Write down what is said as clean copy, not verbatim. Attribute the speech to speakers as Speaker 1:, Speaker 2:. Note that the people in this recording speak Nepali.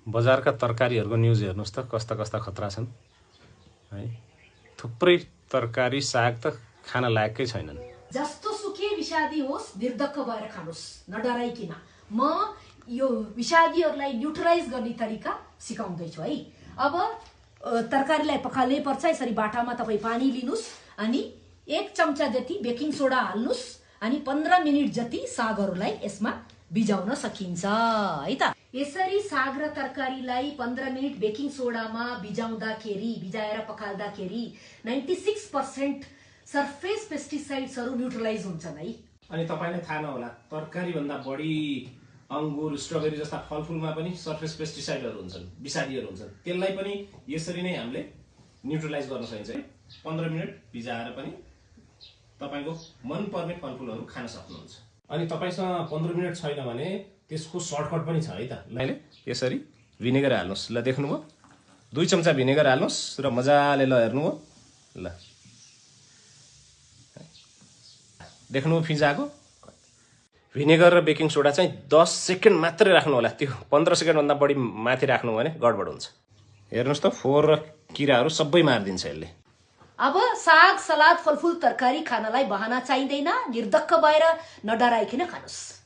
Speaker 1: बजारका तरकारीहरूको न्युज हेर्नुस् त कस्ता कस्ता खतरा छन् है। थुप्रै तरकारी साग त खान लायककै छैनन्।
Speaker 2: जस्तो सुकै विषादी होस् निर्धक्क भएर खानुस्, नडराइकिन। म यो विषादीहरूलाई न्युट्रलाइज गर्ने तरिका सिकाउँदैछु है। अब तरकारीलाई पकाल्नै पर्छ। यसरी बाटामा तपाईँ पानी लिनुस् अनि 1 चम्चा जति बेकिङ सोडा हाल्नुस् अनि 15 मिनट जति सागहरूलाई यसमा भिजाउन सकिन्छ है त। यसरी साग र तरकारीलाई 15 मिनट बेकिङ सोडामा भिजाएर पकाल्दाखेरि 96% सर्फेस पेस्टिसाइड्सहरू न्युट्रलाइज हुन्छन् है।
Speaker 1: अनि तपाईलाई थाहा नहोला तरकारी भन्दा बढी अंगुर स्ट्रबेरी जस्ता फलफुलमा पनि सर्फेस पेस्टिसाइडहरू हुन्छन्, विषादीहरू हुन्छन्। त्यसलाई पनि यसरी नै हामीले न्युट्रलाइज गर्न सकिन्छ। 15 मिनट भिजाएर पनि तपाईको मनपर्ने फलफुलहरू खान सक्नुहुन्छ। अनि तपाईसँग 15 मिनट छैन भने त्यसको सर्टकट पनि छ है त। मैले यसरी भिनेगर हाल्नुस्। ल देख्नुभयो, 2 चम्चा भिनेगर हाल्नुस् र मजाले ल हेर्नुभयो। ल देख्नुभयो फिजाको। भिनेगर र बेकिङ सोडा चाहिँ 10 सेकेन्ड मात्रै राख्नु होला। त्यो 15 सेकेन्ड भन्दा बढी माथि राख्नु भने गडबड हुन्छ। हेर्नुस् त फोहोर र किराहरू सबै मार्दिन्छ यसले।
Speaker 2: अब साग, सलाद, फलफुल, तरकारी खानलाई बहाना चाहिँदैन। निर्धक्क भएर नडराइकिन खानुस्।